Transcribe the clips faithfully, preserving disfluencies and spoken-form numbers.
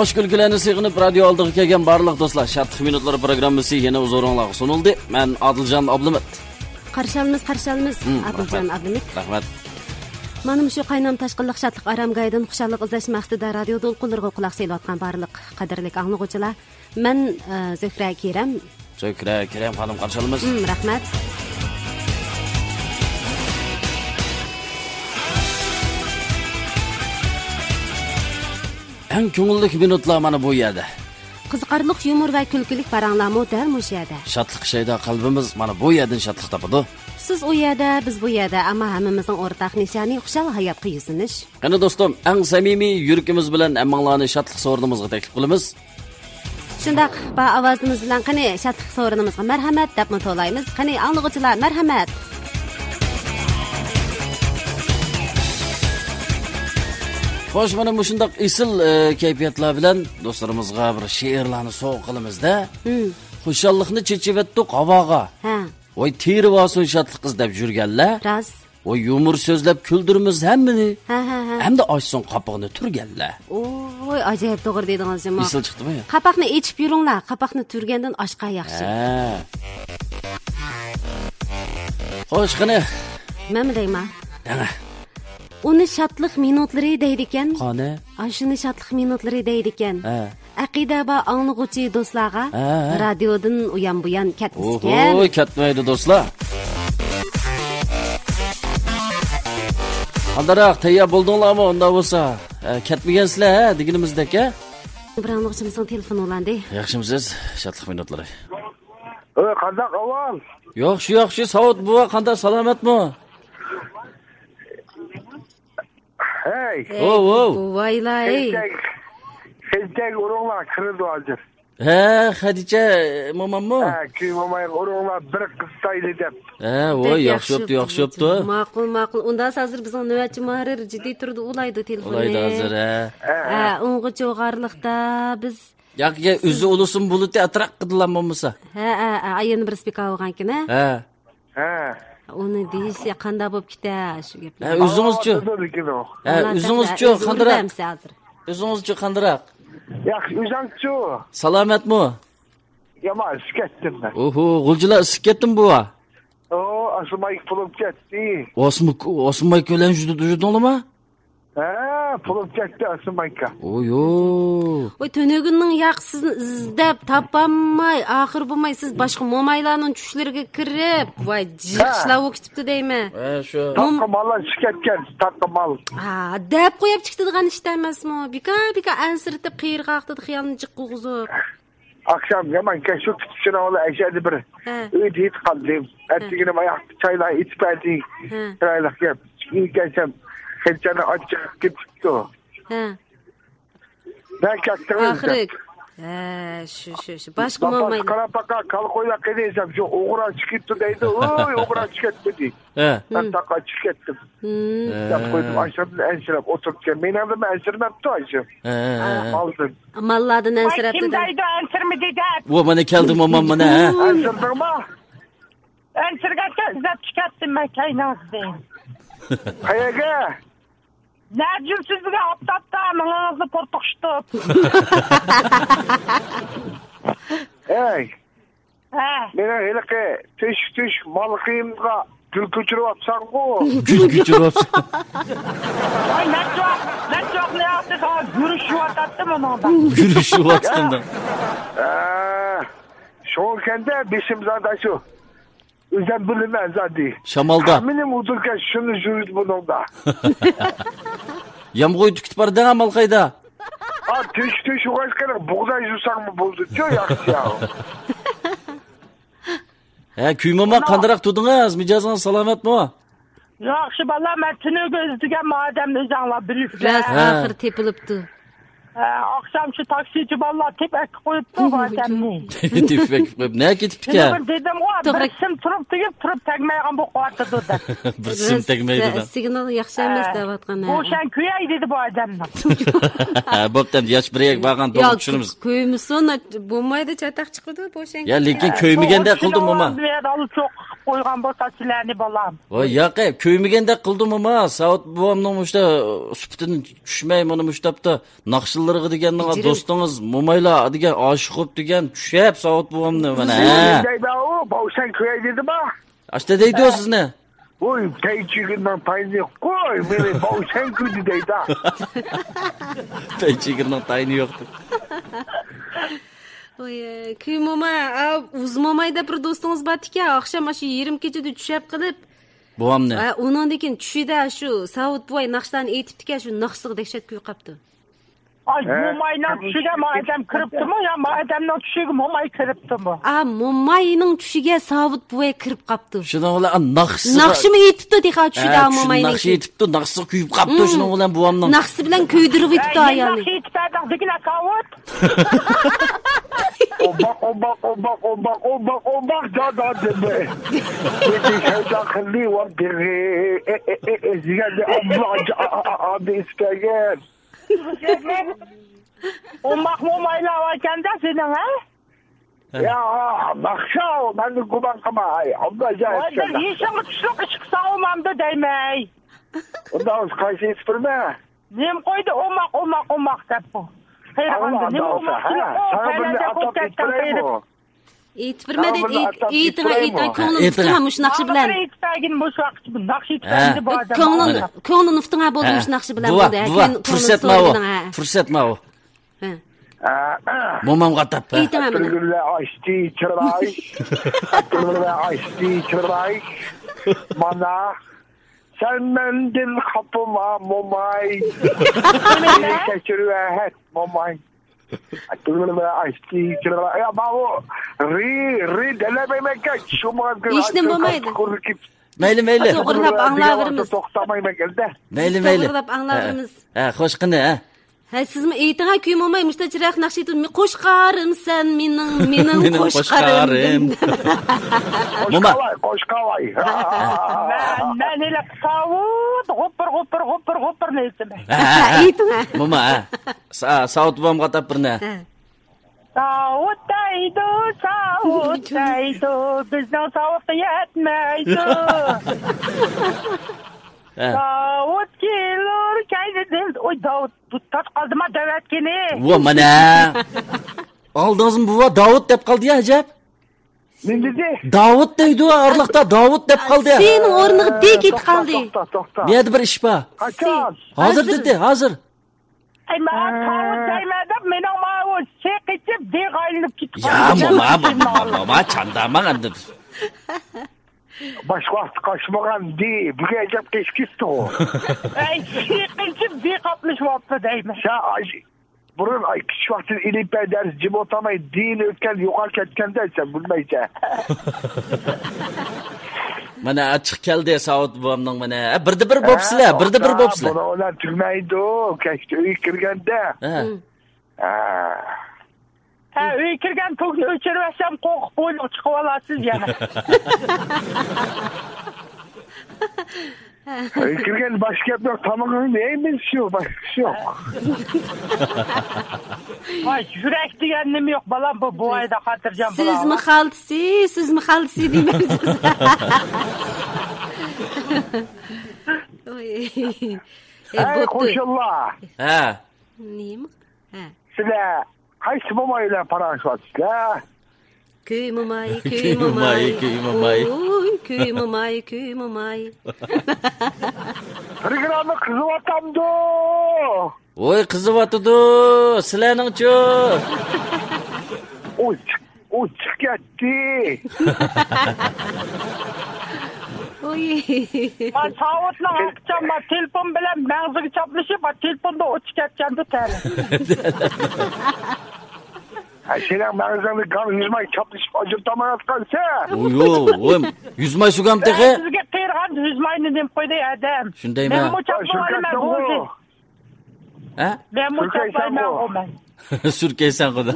خۇش كۈلكىلەرنى سېغىنىپ، رادىيو ئالدىغا كەلگەن بارلىق دوستلار، شادلىق مىنۇتلىرى پروگراممىسى يەنە ھۇزۇرۇڭلارغا سۇنۇلدى. مەن ئادىلجان ئابلىمىت. قارشى ئالىمىز، قارشى ئالىمىز. ھىم، ئادىلجان رەھمەت. ئابلىمىت. رەھمەت. مانا مۇشۇ قاينام تاشقىنلىق شادلىق ئارامگاھىدىن خۇشاللىق ئىزدەش مەقسىتىدە رادىيو دولقۇنلىرىغا قۇلاق سېلىۋاتقان بارلىق قەدىرلىك ئاڭلىغۇچىلار، مەن، ئە، زۆھرە كېرەم. زۆھرە كېرەم خانىم، قارشى ئالىمىز. ھىم، رەھمەت. ئەڭ كۆڭۈللۈك مىنۇتلار مانا بۇ يەردە. قىزىقارلىق يۇمۇر ۋە كۈلكىلىك پاراڭلارمۇ دەل مۇشۇ يەردە. شادلىق شەيدا قەلبىمىز مانا بۇ يەردىن شادلىق تاپىدۇ. سىز ئۇ يەردە، بىز بۇ يەردە، ئەمما ھەممىمىزنىڭ ئورتاق نىشانى خۇشال ھاياتقا يۈزلىنىش. قېنى دوستۇم، ئەڭ سەمىمىي يۈرىكىمىز بىلەن ھەممىڭلارنى شادلىق سورۇنىمىزغا تەكلىپ قىلىمىز. شۇنداق، بار ئاۋازىمىز بىلەن قېنى شادلىق سورۇنىمىزغا مەرھەمەت دەپمۇ توۋلايمىز. قېنى ئاڭلىغۇچىلار، مەرھەمەت! خوش، مانا مۇشۇنداق ئېسىل، ئە، كەيپىياتلار بىلەن دوستلىرىمىزغا بىر شېئىرلارنى سوۋغا قىلىمىز-دە. ھىم. خۇشاللىقنى چېچىۋەتتۇق ھاۋاغا. ھە. ۋاي، تېرىۋالسۇن شادلىق ئىزدەپ يۈرگەنلەر. راست. ۋاي، يۇمۇر سۆزلەپ كۈلدۈرىمىز ھەممىنى. ھە، ھە، ھە. ھەمدە ئاچسۇن قاپىقىنى تۈرگەنلەر. ئوي، ئاجايىپ توغرا دېدىڭىز جۇمۇ. ئېسىل چىقتىمۇ؟ قاپاقنى ئېچىپ يۈرۈڭلار، قاپاقنى تۈرگەندىن ئاشقا ياخشى. ھە. خوش، قېنى. مەنمۇ دەيما؟ دەڭە. ئۇنى شادلىق مىنۇتلىرى دەيدىكەن. قانى؟ ئاشۇنى شادلىق مىنۇتلىرى دەيدىكەن. ھە. ئەقىدە بار ئاڭلىغۇچى دوستلارغا ھە، ھە. رادىيودىن ئۇيان بۇيان كەتمىسىكەن. ئوھو، كەتمەيدۇ دوستلار. قانداق، تەييار بولدۇڭلارمۇ؟ ئۇنداق بولسا، ھە، كەتمىگەنسىلەر، ھە، دېگىنىمىزدەك، ھە؟ بىر ئاڭلىغۇچىمىزنىڭ تېلېفونى ئۇلاندى. ياخشىمۇ سىز؟ شادلىق مىنۇتلىرى. ئۆي، قانداق ئەھۋال؟ ياخشى، ياخشى. ساۋۇت بوۋا، قانداق، سالامەتمۇ؟ ھەي. ھەي، ھوۋ، ھوۋ. بوۋايلا، ھەي. سەنچە، سەنچە ئۇرۇڭلار كىرىدۇ ھازىر. ھە، خەدىچە موماممۇ؟ ھە، كۈي مومايغا ئۇرۇڭلار بىر قىز سايلى دەپ. ھە، ۋاي، دەپ ياخشى بوپتۇ، ياخشى بوپتۇ. ماقۇل، ماقۇل. ئۇنداقسا ھازىر بىزنىڭ نۆۋەتچى ماھىر جىددىي تۇرىدۇ، ئۇلايدۇ تېلېفونى. ئۇلايدۇ ھازىر، ھە. ھە، ھە. ئۇنغىچە ئوغارلىقتا بىز ياق، يا، ئۆزى ئۇلىسىمۇ بولىدۇ، ئەتراق قىدىلام بولمىسا. ھە، ھە، ھە، يەنە بىر سپىكا بولغانكىن، ھە؟ ھە. ھە. ئۇنى دېيىش، يا، قانداق بولۇپ كېتە، شۇ گەپلەر. ھە، ئۆزىڭىزچۇ؟ ئاۋۇ، دېدى، ھە، ئۆزىڭىزچۇ، ئۆزى قاندىراق؟ ئۇرۇپ ئەمسە ھازىر. ئۆزىڭىزچۇ، قاندىراق؟ ياخشى، ئۆزۈڭچۇ؟ سالامەتمۇ؟ يامان ئىسسىپ كەتتىم مەن. ئوھو، غۇلجىلار ئىسسىپ كەتتىمۇ، بوۋا؟ ئو، ئاسماي پۇلۇم كەتتى. ئاسما، ئاسماي كۆلەن يۈدۈڭلىما؟ ھە، پۇلۇم كەتتى، ئاسمايكا. ئويو. ۋاي، تۈنۈگۈننىڭ ياق، سىزنى ئىزدەپ تاپالماي، ئاخىرى بولماي، سىز باشقا مومايلارنىڭ چۈشلىرىگە كىرىپ، ۋاي، جىق ھە. ئىشلار بولۇپ كېتىپتۇ دەيمەن. ھە، شۇ. تاققا ماللار چىقىپ كەتكەن، تاققا مال. ھا، دەپ قويۇپ چىقىدىغان ئىش ئەمەسمۇ؟ بىكار، بىكار ئەنسىرىتىپ، قېيىرغاقتىدا خىيالنى جىق قۇرغۇزۇپ. ئاخشام يامان كەچ بولۇپ كېتىپ، شۇنىڭ بىلەن ئەشەدە بىر ھە. ئۆيدە يېتىپ قالدىم. ھە. ئەتىگىنىم ئاياقتا چايلار ئېتىپ بەردى. ھە. چىرايلىق گەپ. ئۆيگە كەلسەم، خېلىچاننىڭ ئاچچىقى كېتىپتۇ. ھە. نە كەتتىڭىز ئاخىرى دەپ. ھە، شۇ، شۇ، شۇ. باشقا بولمايدۇ. قاراپ باقا، كالا قويلار قېنى دېسەم، شۇ ئوغرا چىقىپتۇ دەيدۇ. ۋوي، ئوغرا چىقىپتۇ دەيدۇ. ھە. مەن تاققا چىقىپ كەتتىم. ھىم. دەپ قويدۇم، ئاشۇندىن ئەنسىرەپ ئولتۇرۇپتىكەن. مېنىڭدىنمۇ ئەنسىرىمەپتۇ ئاشۇ. ھە، ھە، ھە. ئالدىن. ماللاردىن ۋاي، ئەنسىرەپتۇ كىم دەيدۇ، ئەنسىرىمە دېدى. ۋو، مانا كەلدى مومام مانا، ھە. ئەنسىردىڭما؟ ئەنسىرىگەچكە ئىزدەپ چىقاتتىم مەن كەينىڭىزدىن. قەيەرگە؟ نەجىم سىز بىلەن ئاپتاپتا مېڭىڭىزنى پۇرتۇقشىتىپ. ئەي. ھە. مېنىڭ ھېلىقى تۆشۈك تۆشۈك مالىقىمغا گۈل كۆچۈرۈۋاپسەنغۇ. گۈل كۆچۈرۈۋاپسەن. ۋاي، نەچچە ۋاق-، نەچچە ۋاقىتنى ياقتى، ھازىر گۈرۈشۈۋاتاتتى مۇنىڭدا. گۈرۈشۈۋاتاتتىم. ھە. شۇڭىكەندە بېشىم زادى شۇ. ئۆزەم بىلىمەن زادى. شامالدا. مېنىڭ ئۇدۇركەن شۇنى يۈرىدۇ بۇنىڭدا. يامغۇر تۈكۈتۈپ بار دەڭ مالقايدا. ھا، تۆشۈك تۆشۈك ئوخشاش قېرىق بۇغداي يۇساڭمۇ بولىدۇ، چۇ، ياخشى يا. ھە، كۈيماما قانداق تۇردىڭىز؟ مىجەزىڭىز سالامەتمۇ؟ ياخشى بالام، مەن تۈنۈگۈن ئىزدىگەن ئادەمنى ئۆزۈڭلار بىلىسىلەر. راست، ھە. ئاخىرى تېپىلىپتۇ. ھە، ئاخشام شۇ تاكسىچى بالىلار تېپىپ ئەكىپ قويۇپتۇ بۇ ئادەمنى. تېپىپ ئەكىپ قويۇپ، نەگە كېتىپتىكەن؟ مېنىڭ بىر دېدىمغۇ، توغرا. بىر سىم تۇرۇپ تېگىپ تۇرۇپ تەگمەيدىغان بولۇپ قالىۋاتىدۇ دەپ. بىر سىم تەگمەيدۇ دەپ. سىگنال ياخشى ئەمەس ھە. دەۋاتقان، ھە. بوشاڭ كۆيەي دېدى بۇ ئادەمنىڭ. ھە، بوپتۇ، ئەمدى ياش بىر يەرگە بارغان، توغرا چۈشىنىمىز. كۆيمىسۇن، بولمايدۇ، چاتاق چىقىدۇ، بوشاڭ. يا، لېكىن ھە. كۆيمىگەندەك قىلدىم، موما. قويغان بولسا سىلەرنى بالام. ۋاي ياقەي، كۆيمىگەندەك قىلدىم ئاما، ساۋۇت بوۋامنىڭ مۇشتا سۈپىتىدىن چۈشمەي، مانا مۇشتاپتا ناخشىلىرىغا دېگەننىڭ بېجىرىم. دوستىڭىز مومايلا دېگەن ئاشىق بولۇپ دېگەن چۈشەپ ساۋۇت بوۋامنى مانا، ھە. دەيدۇ ئۇ، باۋشان كۆيەي دېدىما؟ ئاشتا دەيدۇ سىزنى. ۋوي، پەيچىگىرنىڭ تايىنى يوققۇ، مېنى باۋشان كۆيدى دەيدۇ. پەيچىگىرنىڭ تايىنى يوق دەپ. ۋاي، كۈي موماي، ئا، ئۇز موماي دەپ بىر دوستىڭىز بار ئىكەن، ئاخشام ئاشۇ يېرىم كېچىدە چۈشەپ قېلىپ. بوۋامنى. ئا، ئۇنىڭدىن كېيىن چۈشىدە شۇ ساۋۇت بوۋاي ناخشىلارنى ئېيتىپتىكەن، شۇ ناخشىسىغا دەھشەت كۆيۈپ قاپتۇ. ئاي، ھە؟ موماينىڭ چۈشىگە ما ئادەم كىرىپتىمۇ يا ما ئادەمنىڭ چۈشىگە موماي كىرىپتىمۇ؟ ئا، موماينىڭ چۈشىگە ساۋۇت بوۋاي كىرىپ قاپتۇ. شۇنىڭ بىلەن، ئا، ناخشىسىغا ناخشىمۇ ئېيتىپتۇ تېخى چۈشىدە، ھە، چۈشىدە موماينىڭ ناخشا ئېيتىپتۇ، ناخشىسىغا كۆيۈپ قاپتۇ، مم. شۇنىڭ بىلەن بوۋامنىڭ. ناخشىسى بىلەن كۆيدۈرۈۋېتىپتۇ ئايالنى. ناخشا ئېيتىپ بەردىڭ دېگىنە ساۋۇت. ئوماق، ئوماق، ئوماق، ئوماق، ئوماق، ئوماق، جادا دېمە. لېكىن شەيتان قىلدى ۋاردىغى. ئە، ئە، ئە، ئە، دېگەندە ئابلا، ئا، ئا، ئا، ئا، دېسىكەگەن. ئوماق مومايلار ئىكەندە سېنىڭ، ھە؟ يا، ناخشا، مەندىن گۇمان قىلما، ئاي، ئابلا، جاي ۋاي، بىر ئىكەندە. يېشىڭغا چۈشلۈك ئىشقا ساۋۇمامدۇ دەيمەي. ئۇنداق بولسا قايسى ئېيتىپ بېرىمەن؟ نېمە قويدى ئوماق، ئوماق، ئوماق دەپ بۇ؟ قېرىغاندا ئاللا نېمە ئالسا، ئوماق ھە؟ دېدى؟ ئۇ ساڭا بىرنى پەلەندە ئاتاپ قويۇپ كەتكەن ئېيتىپ بېرەيمۇ؟ قېرىپ. ئېيتىپ بېرىمەن دېدى، ئېيت-، ئېيتىڭ، ئېيتىڭ، كۆڭلىنى ئېيتىڭ. ئۇتتۇڭ ھە مۇشۇ ناخشا بىلەن. ئېيتىپ بەرگىن مۇشۇ ۋاقىت، ناخشا ئېيتىپ ھە. بەرگىن دېدى بۇ ئادەم. كۆڭلىنى، كۆڭلىنى ئۇتتۇڭ ھە بولدى ھە. مۇشۇ ناخشا بىلەن بوۋا، بولدى. ھە، بوۋا، كېيىن پۇرسەت ماۋۇ. كۆڭلىنى پۇرسەت ماۋۇ. ھە. ھە. مومامغا ئاتاپ، ھە. ئېيتىڭ ھە مانا. ئەتىرگۈللەر ئاچتى چىراي. ئەتىرگۈللەر ئاچتى چىراي. مانا. سەن مەندىن خاپىما موماي. مېنى كەچۈرۈۋەت موماي. يا، ماۋۇ رى، رى دەلەمەيمەنكەن، چۈشۈمغان كۈن ھېچنېمە بولمايدۇ. مەيلى، مەيلى. توغرىلاپ ئاڭلاۋېرىمىز. توختىمايمەن ئەمدى. مەيلى، مەيلى. توغرىلاپ ئاڭلاۋېرىمىز. ھە، ھە، خوش قېنى، ھە. ھە، سىزمۇ ئېيتىڭ ھە، كۈي موماي، مۇشتا چىرايلىق ناخشا ئېيتىڭ. قوشقارىم سەن مېنىڭ، مېنىڭ مېنىڭ قوشقارىم. قوشقارىم. موما. قوشقاۋاي، قوشقاۋاي. مەن، مەن ھېلىقى ساۋۇت، غوپۇر، غوپۇر، غوپۇر، غوپۇرنى ئېيتىمەن. ھە، ھە، ھە. ئېيتىڭ ھە. موما، ھە. سا-، ساۋۇت بوۋامغا ئاتاپ بىرنى. ھە. ساۋۇت دەيدۇ، ساۋۇت دەيدۇ، بىزنىڭ ساۋۇتقا يەتمەيدۇ. ھە. ساۋۇت كېلۇر كەينىدىن. ئوي، داۋۇت، بۇ تارتقالدىما دەۋەتكىنى. ۋو، مانا. ئالدىڭىزمۇ بۇۋا داۋۇت دەپ قالدى يا، ئەجەب. نېمە دېدى؟ داۋۇت دەيدۇ، ئارىلىقتا داۋۇت دەپ قالدى. سېنىڭ ئورنىڭغا دېگىت قالدى. توختا، توختا، توختا. نېمىدە بىر ئىش بار. قاچان؟ ھازىر دېدى، ھازىر. ئەي، ماڭا تاۋۇت دەيمەن دەپ، مېنىڭ ماۋۇ سېقىچىپ دېغا ئايلىنىپ كېتىپ يا، قالدى. موما، موما، موما، چانداماڭ ئەمدى. باشقا ۋاقىت قاچمىغان دى، بۈگۈن ئەجەب قېچىپ كېتىپتىغۇ. ئەي، سېقىچىپ دېغا قاپلىشىۋاپتۇ دەيمەن. سەن ئاي، بۇرۇن ئاي، كىچىك ۋاقتىدا ئېلىپ بەر دەرس جىم ئولتۇرماي دىنى ئۆتكەن، يوقاپ كەتكەندە سەن بىلمەيسەن. مانا ئاچچىق كەلدى ساۋۇت بوۋامنىڭ مانا. ھە، بىردە بىر بوپسىلە، ھە، بىردە بىر توختا، بوپسىلە. بۇنىڭ بىلەن تۈگىمەيدۇ. كەچتە ئۆيگە كىرگەندە. ھە. ھە. ھە، ئۆيگە كىرگەن توكنى ئۆچۈرۈۋەتسەم قورقۇپ بوينىغا چىقىۋالارسىز يەنە. ئۆيگە كىرگەن باشقا گەپ يوق، تامىقىڭنى يەيمىز شۇ، باشقا ئىش يوق. ۋاي، يۈرەك دېگەن نېمە يوق، بالام، بۇ بوۋايدا خاتىرجان بولاڭ. سىزمۇ خالتىسى، سىزمۇ خالتىسى دېمەمسىز. ۋاي. ئەي، بوپتۇ. قوشنىلار. ھە. نېمە؟ ھە. سىلەر قايسى موماي بىلەن پاراڭلىشىۋاتىسىلەر؟ كۈي موماي، كۈي كۈي موماي، موماي. كۈي موماي. ئوي، كۈي موماي، كۈي موماي. پروگرامما قىزىۋاتامدۇ؟ ۋوي، قىزىۋاتىدۇ، سىلەرنىڭچۇ؟ ئۇ چىق-، ئۇ چىقىپ كەتتى. ئوي. ما ساۋۇتنىڭ ھەقىچان ما تېلېفون بىلەن مەڭزىگە چاپلىشىپ، ما تېلېفوندا ئوچۇق كەتكەندۇ تەلە. ھە، سېنىڭ مەڭزىڭنى گاڭ يۈز ماي چاپلىشىپ ئاجرىتالمايۋاتقانسەن. ۋوي، ۋوي، يۈز ماي سۈگەم تېخى. سىزگە قېرىغان يۈز ماينى نېمە قويدى ئادەم؟ شۇندايمۇ؟ مەنمۇ چاپلىۋالىمەن بولدى. ھە؟ مەنمۇ چاپلايمەنغۇ مەن. سۈركەيسەنغۇ دا.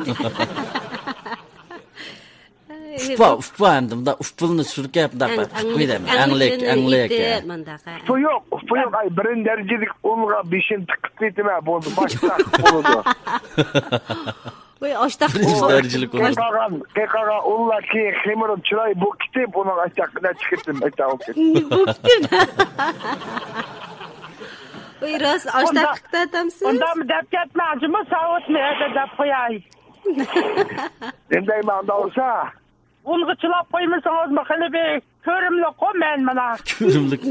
ئۇپا، ئۇپا ئەمدى مۇنداق ئۇپىلىنى سۈركەپ مۇنداق ئەڭ-، قىلىپ ئەڭلىك، قويىدۇ. ئەڭلىك، ئەڭلىك، ئەڭلىك. ئېيتىپ مۇنداق، ھە. ئۇپا يوق، ئۇپا يوق. ئاي، بىرىنچى دەرىجىلىك ئۇنغا بېشىنى تىقىپ كېتىمەن، بولدى، باشتا بولىدۇ. ئاشتاق بىرىنچى دەرىجىلىك ئۇرۇش. قىيقىغان، قىيقىغان ئۇلار كېيىن خېمىرىم چىراي بۇ كېتىپ، ئۇنىڭ ئاشتاق نەچچە قېتىم ئاشتاق ئۇرۇپ كېتىپ. بۇ كېتىپ. ئۇي، راست، ئاشتاق ئۇندا-، قىلىپ تارتامسىز؟ ئۇنداقمۇ دەپ كەتمە، جۇمۇ ساۋۇتنى ھەدە دەپ قوياي. نېمە دەيمەن، ئۇنداق بولسا؟ ئۇنغا چىلاپ قويمىسىڭىزمۇ خېلى بىر كۆرۈملۈكقۇ مەن مانا. كۆرۈملۈك.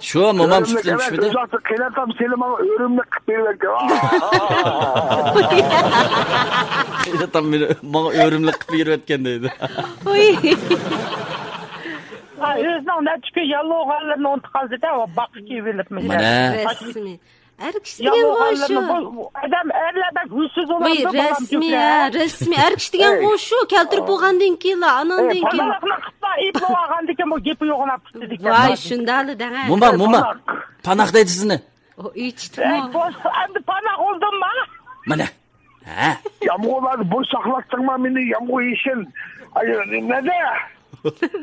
شۇ، مومام كۆرۈملۈك سۈتتىن ئەمەس، چۈشمىدى. ئۆزۈڭ قېيناتام سېلىم ماڭا ئۆرۈملۈك قىلىپ بېرىۋەتكەن. قېيناتام مېنى، ماڭا ئۆرۈملۈك قىلىپ بېرىۋەتكەن دەيدۇ. ئۇي. ھا، ئۆزىنىڭ نەچچە كۈن ياللۇغانلىرىنى ئۇنتۇپ قالدى-دە، ئۇ باققا كىيىۋېلىپمۇ. مانا. رەسمىي. ئەر كىشى دېگەن ياللۇغانلىرىنى شۇ. بۇ ئادەم، ئەرلەر بەك ھوشسىز بولامدۇ، بالام رەسمىي، كۆپرەك. ھە، رەسمىي. ئەر كىشى دېگەن شۇ، كەلتۈرۈپ بولغاندىن كېيىنلا، ئاناندىن كېيىن. پاناقنى قىپلا ئېپلىۋالغاندىكىن بۇ گېپى يوغىناپ كېتىدىكەن. ۋاي، شۇنداقلا دەڭە. موما، موما. پاناق دەيدۇ سىزنى. ئۇ ئىچىپمۇ. ئەي، بولسا ئەمدى پاناق بولدۇمما؟ مانا. ھە؟ يامغۇرلاردا بوش ساقلاتتىڭما مېنى، يامغۇر يېشىل. ئاي، نېمىدە؟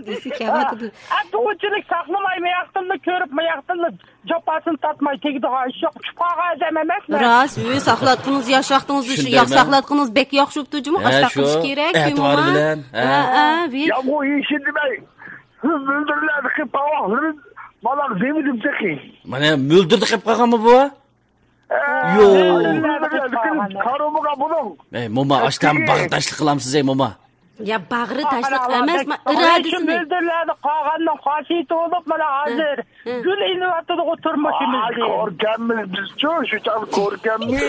دېسە كەۋاتىدۇ. ئەمدى ئۇنچىلىك ساقلىماي، ماياقتىنلا كۆرۈپ، ماياقتىنلا جاپاسىنى تارتماي تېگىدىغان ئىش يوق. ئۇچۇپ قالغان ئادەم ئەمەسمەن. راست، ئۆي ساقلاتقىنىڭىز، ياش ۋاقتىڭىزدا شۇ، شۇنداق ياق ساقلاتقىنىڭىز بەك ياخشى بوپتۇ جۇمۇ. ھە، ئاشتاق قىلىش كېرەك، ئەتىۋار بىلەن. ھە. ھە، ھە، بىر. يامغۇر يېشىل دېمەي، سىز مۆلدۈرلەردىكى تاۋاقلىرىم مانا دېمىدىم تېخى. مانا مۆلدۈردە قېلىپ قالغانمۇ بۇ؟ يوق. كارىمىغا بۇنىڭ. ئەي، موما، ئاشتام باغرى تاشلىق قىلامسىز، ئەي، موما. يا، باغرى تاشلىق ئەمەس، ما-، ئىرادىسىنى. مۆلدۈرلەرنى قالغاندىن قاشىيتىۋېلىپ، مانا ھازىر گۈل ئېلىۋاتىدىغۇ تۇرمۇشىمىزنى. كۆركەممىز بىزچۇ، شۇ چاغدا كۆركەممىز.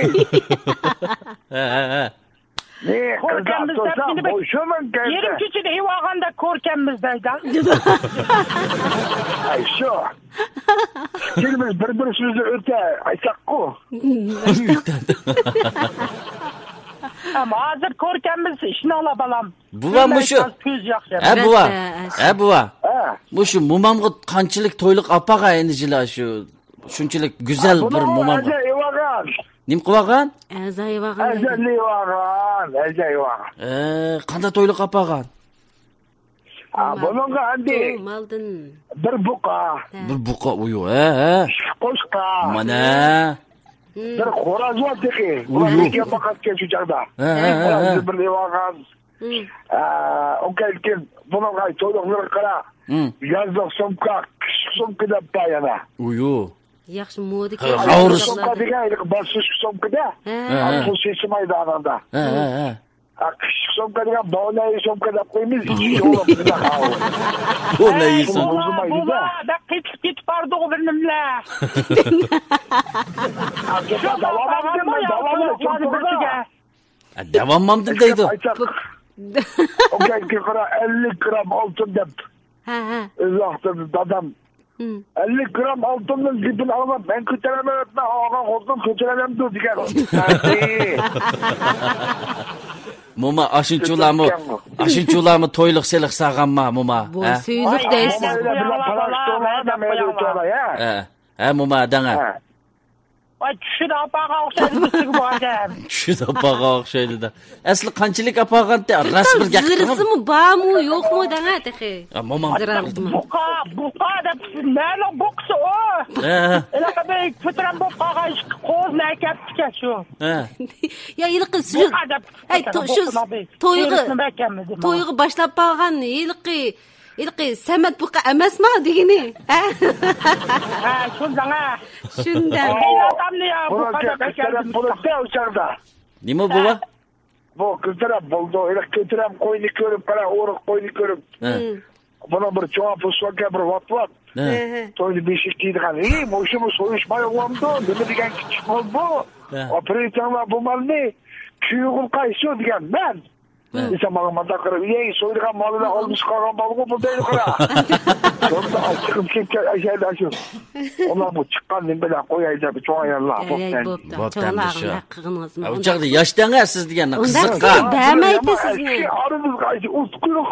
ھە، ھە، ھە. كۆركەممىز دەپ مېنى بىر يېرىم كېچىدە ئېۋالغاندا كۆركەممىز دەيدۇ. ئاي، شۇ. ئىككىمىز بىر-بىرىمىزنى ئۆتە ئايتاققۇ. ئەمما ھازىر كۆركەممىز، ئىشىنىڭلار بالام. بۇۋا مۇشۇ. كۆز ياخشى. ھە، بۇۋا. ھە، بۇۋا. ھە. مۇشۇ مومامغا قانچىلىك تويلۇق ئاپارغان ئەنە جىلا شۇ. شۇنچىلىك گۈزەل بىر مومام. نېمە قىلىۋالغان؟ ئەزا ئېۋاغان. ئەزا ئېۋاغان، ئەزا ئېۋاغان. ئە، قانداق تويلۇق ئاپارغان؟ بۇنىڭغا ئەمدى بىر بۇقا. بىر بۇقا ئۇيۇ، ھە، ھە. ئىككى قوچقا. مانا. بىر خوراز بار تېخى. ئۇيۇ. باقاتكەن شۇ چاغدا. ھە، ھە، ھە، ھە. بىر ئېۋاغان. ئۇ كەلگىن بۇنىڭغا تويلۇقلىرىغا قارا. يازلىق سومكا، قىشلىق سومكا دەپ بار يەنە. ئۇيۇ. ياخشى مودا كىيىم. غاۋۇرۇس. سومكا دېگەن ھېلىقى باسقۇچ سومكىدا. ھە. ھە، ھە. پۇل سېسىمايدۇ ئاناندا. ھە، ھە، ھە. قىشلىق سومكا دېگەن بونەي سومكا دەپ قويىمىز. ئىچى يوغان بۇنداق ھاۋا. بونەي سومكا. بۇلار، بۇلار بەك قېتىپ كېتىپ بارىدىغۇ بىر نېمىلەر. داۋاملىدىم، داۋاملىدىم. داۋاملىدىم دەيدۇ. ئۇكا، ئۇكا، قارا، ئەللىك گرام ئالتۇن دەپ. ھە، ھە. ئۆز ۋاقتىدا دادام ئەللىك گرام ئالتۇننىڭ گېپىنى ئاڭلاپ، مەن كۆتۈرەلمەيۋاتىمەن، ئالغان خوتۇنۇم كۆتۈرەلەمدۇ دېگەن. موما، ئاشۇنچىلارمۇ، ئاشۇنچىلارمۇ تويلۇق سېلىق سالغانما، موما؟ بۇ ھە؟ سۈيلۈك دەيسىز. ھە، ھە، موما، دەڭە. ھە. ۋاي، چۈشىدە ئاپاغا ئوخشايدۇ بىزگە بۇ ئادەم. چۈشىدە ئاپاغا ئوخشايدۇ-دە. ئەسلى قانچىلىك ئاپارغانتى؟ راست بىر گەپ قىلىڭ. زىرىسىمۇ بارمۇ، يوقمۇ دەڭە تېخى. ھە، مومام. زىرالدىمۇ. بۇقا، بۇقا دەپ، نەنىڭ بۇقىسى ئۇ؟ ھە، ھە. ھېلىقى بىر كۆتۈرەم بولۇپ قالغان ئىككى قوزىنى ئەكەپتىكەن شۇ. ھە. يا، ھېلىقى شۇ، بۇقا دەپ ھەي، كۆتۈرەم، تو-، شۇ بۇقىنىڭ بىر تويغا، سېرىسىنى بەركەنمىدى ماڭا. تويغا باشلاپ بارغان ھېلىقى ھېلىقى سەمەت بۇقا ئەمەسما دېگىنى؟ ھە؟ ھە، شۇنداق، ھە. شۇنداق. ئەي، ئاتامنى يا، بۇقا دەپ ئەكەلدىم. نېمە بۇ؟ بۇ كۆتۈرەپ بولدى. ھېلىقى كۆتۈرەم قوينى كۆرۈپ، قارا، ئورۇق قوينى كۆرۈپ. ھە. بۇنىڭ بىر چوڭ پۇسۇلكە بىر ۋات-ۋات. ھە. ھە، ھە. تويدا بېشىك كىيىدىغان. ھېي، مۇشۇمۇ سويۇشماي بولامدۇ؟ نېمە دېگەن كىچىك مال بۇ؟ ھە. ئاپىرىۋېتىڭلار بۇ مالنى. كۈيگۈل قايسى دېگەن مەن. ھە. دېسەم، ماڭا مۇنداق قاراپ، ئەي، سويىدىغان مالىدا ئالمىشىپ قالغان بالىغۇ بۇ دەيدۇ قارا. شۇندا ئاچچىقىم كېلىپ كەل-، ئەشەدە شۇ. ئۇلار بۇ چىققان نېمە بىلەن قوياي دەپ، چوڭ ئاياللار. ئەي، بوپتۇ. بوپتۇ. چوڭلارغا نەق قىلغىنىڭىزمۇ. ئۇ چاغدا ياش دەڭە سىز دېگەن قىزىققان. ئۇنداق سىز دەمەيدۇ سىزنى. ئارىمىزغا ئۇتقۇلۇق.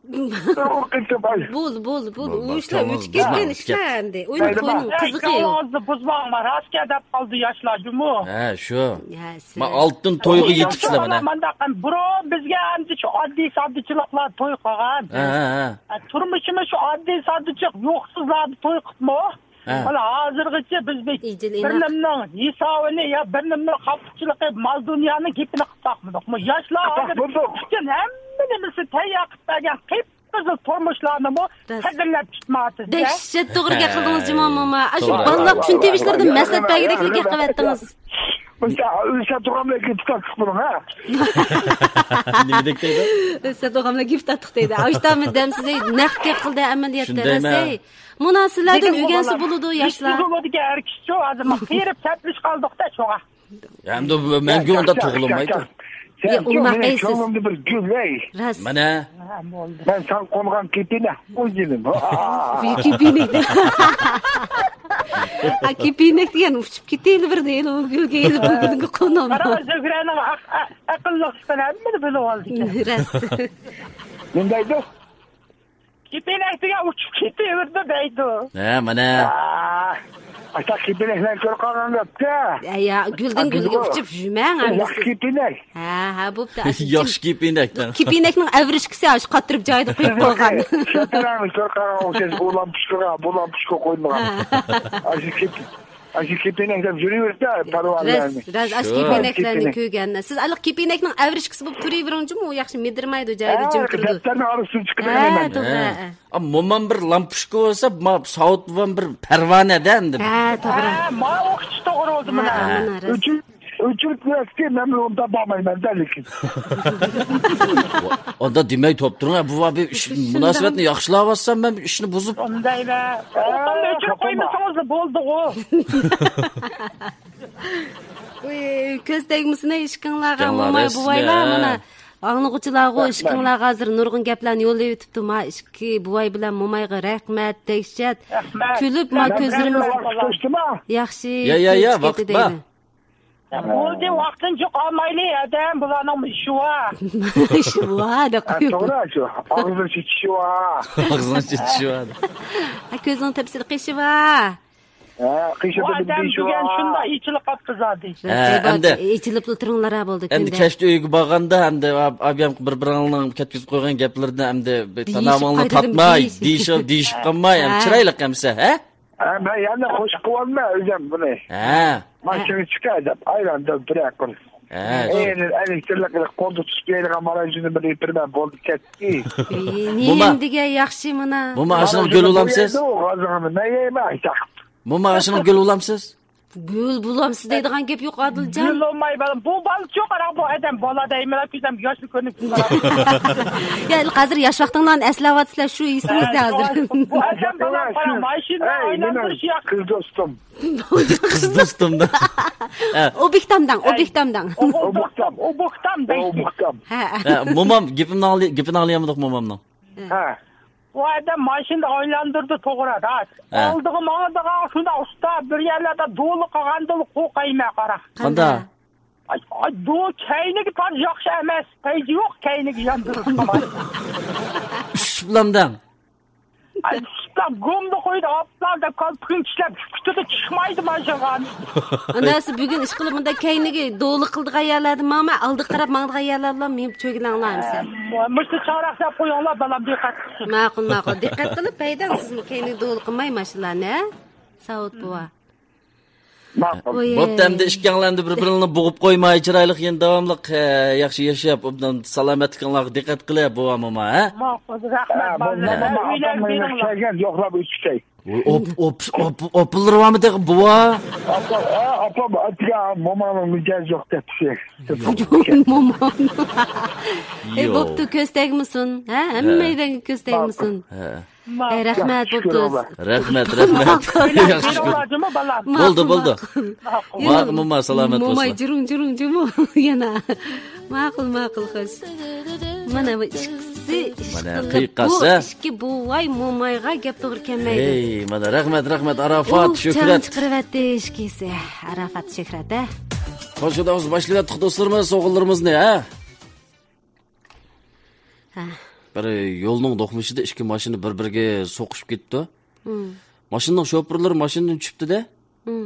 بولدى، بولدى، بولدى. ئۇ ئىشلار ئۆتۈپ كەتكەن ئىشلار ئەمدى. ئويناپ قوينىڭ، قىزىقى يوق. ئاغزىنى بۇزماڭلار، راست گەپ دەپ قالدى ياشلار جۇمۇ. ھە، شۇ. ھە، سىز. ما ئالتۇن تويغا يېتىپسىلەر مانا. مانداق، بۇرۇن بىزگە ئەمدى شۇ ئاددىي ساددىچىلىقلار توي قىلغان. ھە، ھە، ھە. تۇرمۇشىمىز شۇ ئاددىي ساددىچىلىق، يوقسۇزلاردا توي قىپمۇ؟ ھە. مانا ھازىرغىچە بىز بىر، بىر نېمىنىڭ ھېسابىنى يا بىر نېمىنىڭ خاپىچىلىقى، مال دۇنيانىڭ گېپىنى قىلىپ باقمىدۇقمۇ؟ ياشلار ھازىر ئۇچۇن ھەممە نېمىسى تەييار قىلىپ بەرگەن قىپقىزىل تۇرمۇشلارنىمۇ قەدىرلەپ كۈتمەيسىز. دەھشەت توغرا گەپ قىلدىڭىز جۇمۇ موما. ئاشۇ بالىلار چۈشىنىۋېلىشلىرىدىن مەسلىھەت بەرگۈدەكلا گەپ قىلىۋەتتىڭىز. ئۆسە تۇرغانلار گېپى تارتىق بۇنىڭ ھە. نېمىدەك دەيدۇ؟ ئۆسە تۇرغانلار گېپى تارتىق دەيدۇ. ئاشتا دەم سىزى نەق گەپ قىلدى ئەمەلىيەتتە. شۇندايمۇ؟ مۇناسىۋەتلەردىن ئۆگەنسە بولىدۇ ياشلار. بۇزۇلىدىكەن ھەر كىشى شۇ ھازىر قېرىپ سەپلىشىپ قالدۇقتا شۇڭا. ئەمدى مەڭگۈ ئۇنداق تۇغۇلمايدۇ. يا، ئۇ ماقايسىز. كۆڭلۈمدە بىر گۈل ھەي. راست. مانا. مەن ساڭا قونغان كېپىنەك ئۇ جېنىم. كېپىنەك. ھە، كېپىنەك دېگەن ئۇچۇپ كېتەيلى بىردە، ئۇ گۈلگە ئېلىپ بۇ گۈلگە قونۇپ. قاراڭ، زۆھرەنىڭ ئەق-، ئەق-، ئەقىللىق ئىكەن، ھەممىنى بىلىۋالدى ئىكەن. راست. نېمە دەيدۇ؟ كېپىنەك دېگەن ئۇچۇپ كېتىۋېرىدۇ دەيدۇ. ھە، مانا. ئاشۇنداق كېپىنەكلەرنى كۆرۈپ قالغان گەپتە. يا، يا، گۈلدىن گۈلگە ئۇچۇپ يۈرمەڭ ھەممىسى. ياخشى كېپىنەك. ھە، ھە، بوپتۇ. ياخشى كېپىنەك. كېپىنەكنىڭ ئەۋرىشكىسى ئاشۇ قاتتۇرۇپ جايىدا قويۇپ قويغان. كېپىنەكنى كۆرۈپ قالغان ئوخشاش، بۇ لامپۇچكىغا، بۇ لامپۇچكا قويۇلغان. ئاشۇ كېپىنەك. ئاشۇ كېپىنەكلەر يۈرۈۋېرىدۇ، پەرۋانىلەرنى. راست، راست، ئاشۇ كېپىنەكلەرنى كۆرگەن. سىز ئايلىق كېپىنەكنىڭ ئەۋرىشكىسى بولۇپ تۇرۇۋېرىڭ جۇمۇ، ئۇ ياخشى مىدىرمايدۇ، جايىدا جىم تۇرىدۇ. دەپتەرنىڭ ئارىسىدىن چىقىپ ھە، توغرا. ھە. ئا، مومام بىر لامپۇچكا بولسا، ما، ساۋۇت بوۋام بىر پەرۋانە-دە ئەمدى. ھە، توغرا. ھە، ما ئۇ كىشى توغرا بولدى مانا. ھە، مانا راست. ئۆچۈرۈپ، ئۆچۈرۈپ بېرەتتى، مەن ئۇنى تاپالمايمەن-دە لېكىن. ئاندا دېمەي توپ تۇرۇڭ، بوۋا، بىر ئىش، مۇناسىۋەتنى ياخشىلاۋاتسام، مەن ئىشنى بۇزۇپ. ئۇندايمۇ. ئۆچۈرۈپ قويمىسىڭىزلا بولدىغۇ. ئۇي، كۆز تەگمىسۇن ئىشقىڭلارغا، موماي بوۋايلار، مانا. ئاڭلىغۇچىلارغۇ ئىشقىڭلارغا ھازىر نۇرغۇن گەپلەرنى يوللىۋېتىپتۇ. ما ئىككى بوۋاي بىلەن مومايغا رەھمەت، دەھشەت. كۈلۈپ، ما كۆزلىرىمىز ياخشى. يا، يا، يا، ۋاقىت بار. بولدى، ۋاقتىنى جىق ئالمايلى، ئادەم، بۇلارنىڭ ئىشى بار. ئىشى بار، دەپ قويۇپ. توغرا، شۇ. ئاغزىنى چېچىشى بار. ئاغزىنى چېچىشى بار. ھە، كۆزنىڭ تەپسىلىي قېشى بار. ھە، قېشى بار. ئادەم دېگەن شۇنداق ئېچىلىپ قاپتۇ زادى. ھە، ئەمدى ئېچىلىپلا تۇرۇڭلار، بولدى. ئەمدى كەچتە ئۆيگە بارغاندا، ئەمدى ئابىيام بىر-بىرىڭلارنىڭ كەتكۈزۈپ قويغان گەپلىرىدىن ئەمدى تانامىڭنى تاتماي، دېيىشىپ، دېيىشىپ قالماي، ئەمدى چىرايلىق ئەمسە، ھە؟ ھە، مەن يەنە خوش قىلىۋالىمەن ئۆزۈم بۇنى. ھە. ماشىنىغا چىقە دەپ، ئايلاندۇرۇپ بىرەر قىل. ھە. ئەينى ئەلىكتىرلىك قىلىپ، قولدا تۇتۇپ بېرىدىغان ماراژنى بىر ئېپىرمەن، بولدى، كەتتى. نېمە دېگەن ياخشى مانا. موما، ئاشۇنىڭ گۈل بولامسىز؟ غازىڭىنى مەن يەيمەن، ئايتاق. موما، ئاشۇنىڭ گۈل بولامسىز؟ گۈل بولامسىز دەيدىغان گەپ يوق، ئادىلجان. گۈل بولماي، بالام. بۇ بالىچۇ، قاراڭ، بۇ ئادەم بالا دەيمەن، كۆزۈم ياشلىق كۆرۈنۈپ. يا، ھازىر ياش ۋاقتىڭلارنى ئەسلەۋاتىسىلەر، شۇ ئېسىڭىزدە ھازىر. بۇ ئادەم، بالام، قاراڭ، ماشىنا ئايلاندۇرۇش ياخشى. قىز دوستۇم. قىز دوستۇم دا. ئوبيېكتام دەڭ، ئوبيېكتام دەڭ. ئوبيېكتام، ئوبيېكتام دەيسىز. ھە. ھە، مومام، گېپىنى ئاڭلىي-، گېپىنى ئاڭلىيالمىدۇق مومامنىڭ. ھە. ئۇ ئادەم ماشىنىدا ئايلاندۇردى، توغرا، راست. ھە. ئالدىغا ماڭىدىغان شۇنداق ئۇستا، بىر يەرلەردە دولى قىلغاندىلا قورقايمەن، قارا. قانداق؟ ئاي، ئاي، دو-، كەينىگە تاز ياخشى ئەمەس، پەيزى يوق كەينىگە ياندۇرۇپ. ئۈسۈپلام دەڭ. ئاي، ئۈسۈپلام گۇمدا قويدى، ئاپلام دەپ كالپۇكىنى چىشلەپ، كۈتىدە چىقمايدۇ ماشىنىغا. ئانداقسا بۈگۈن ئىشقىلىپ مۇنداق كەينىگە دولى قىلىدىغان يەرلەردە ماڭما، ئالدىغا قاراپ ماڭىدىغان يەرلەردە مېڭىپ چۆگىلەڭلار ئەمسە. مۇشۇ چاراق دەپ قويۇڭلار، بالام دىققەت قىلسۇن. ماقۇل، ماقۇل. دىققەت قىلىپ ھەيدەڭ سىزمۇ كەينىگە دولى قىلماي ماشىنىلارنى، ھە؟ ساۋۇت بوۋا. ماقۇل. بوپتۇ، ئەمدى ئىككىڭلار ئەمدى بىر-بىرىڭلارنى بوغۇپ قويماي، چىرايلىق يەنە داۋاملىق، ئە، ياخشى ياشاپ، ئوبدان سالامەتلىكىڭلارغا دىققەت قىلىپ، بوۋا، موما، ھە؟ ماقۇل، رەھمەت، بالىلار. ئۆيلەرگە بېرىڭلار. كەلگەن يوقلاپ ئۆتۈپ كېتەي. ئوپ-، ئوپ-، ئوپ-، ئوپىلىرى بارمۇ تېخى، بوۋا؟ ئاپام، ئاپام، ئاتىغا مومامنىڭ مىجەزى يوق دەپتۇ. مومام. ئەي، بوپتۇ، كۆز تەگمىسۇن. ھە، ھەممەيلەنگە كۆز تەگمىسۇن. ھە. ئەي، رەھمەت، بوپتۇ. رەھمەت، رەھمەت. ياخشى كۆر. بولدى، بولدى. ماقۇل، موما، سالامەت بولسۇن. موماي، جۇرۇڭ، جۇرۇڭ، جۇمۇ. يەنە. ماقۇل، ماقۇل، خوش. مانا بۇ ئىككىسى، مانا ئىككى بوۋاي مومايغا گەپ توغرا كەلمەيدۇ. ھەي، مانا رەھمەت، رەھمەت، ئاراپات، شۆھرەت. چىقىرىۋەتتى ئىككىسى. ئاراپات، شۆھرەت، ھە؟ خوش، باشلىۋەتتۇق دوستلىرىمىز، سوغۇنلىرىمىزنى، ھە؟ ھە. بىر يولنىڭ دوقمۇشىدا ئىككى ماشىنا بىر-بىرىگە سوقۇشۇپ كېتىپتۇ. ماشىنىنىڭ شوپۇرلىرى ماشىنىدىن چۈشۈپتۇ-دە.